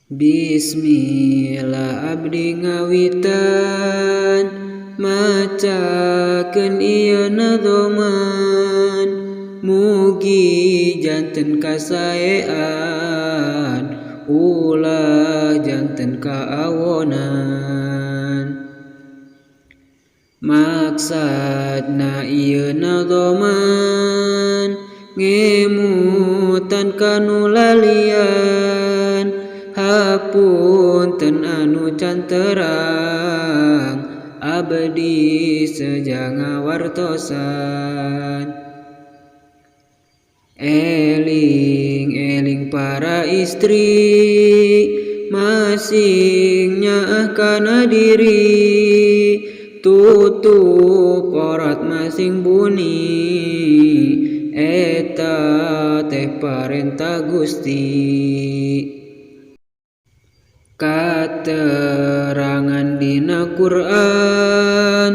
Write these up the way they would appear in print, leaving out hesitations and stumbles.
Bismillah abdi ngawitan macakeun ieu nadzoman, mugi janten kasaean, ulah janten kaawonan. Maksudna ieu nadzoman ngemutan ka nu lalian, hapunten anu can terang, abdi seja ngawartosan. Eling eling para istri, masing nyaah kana diri, tutup aurat masing buni, eta teh parentah Gusti. Katerangan dina Quran,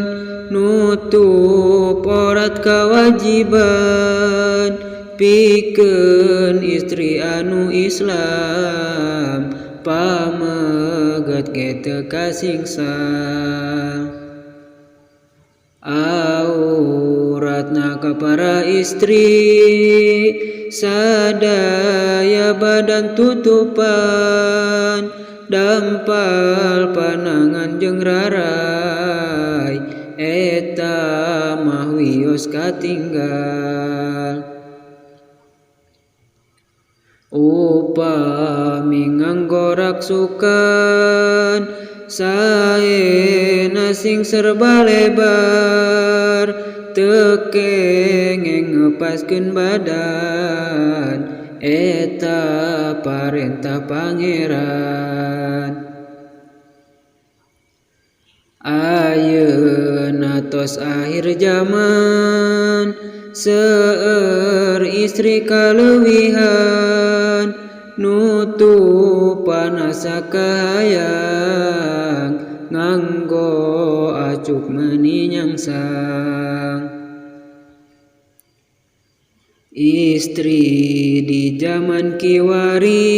nutup aurat kawajiban pikeun istri anu Islam, pameget ge teu kasingsa. Auratna ka para istri sadaya badan tutupan, dampal panangan jeung raray, eta mah wios katinggal. Upami nganggo raksukan, saena sing serba lebar, teu kenging ngepaskeun badan, eta parentah Pangeran. Ayeuna tos akhir jaman, seueur istri kaleuwihan, nutupan asa kahayang, nganggo acuk meuni nyangsang. Istri di jaman kiwari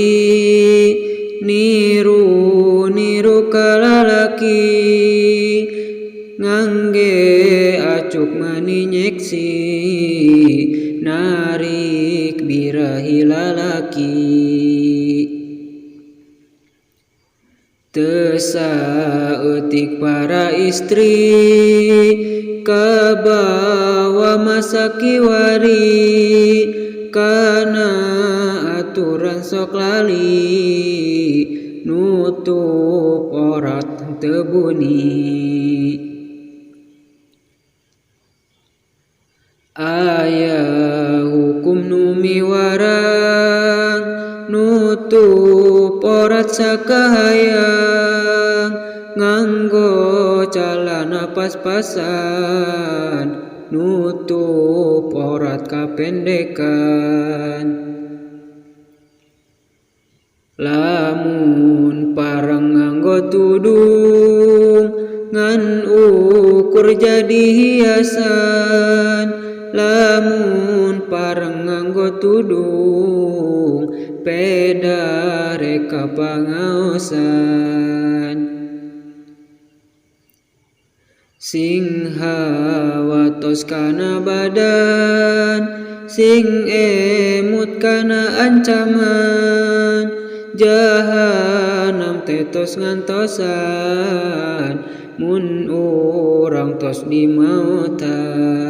niru niru ka lalaki, ngangge acuk meuni nyeksi, narik birahi lalaki. Teu saeutik para istri kabawa masa kiwari, kana aturan sok lali, nutup aurat teu buni. Aya hukum nu miwarang nutup aurat sakahayang, nganggo calana pas-pasan, nutup aurat kapendekan. Lamun pareng nganggo tudung ngan ukur jadi hiasan, lamun pareng nganggo tudung peda rek pangaosan. Sing hawatos kana badan, sing emut kana ancaman, jahanam teh tos ngantosan mun urang tos dimautan.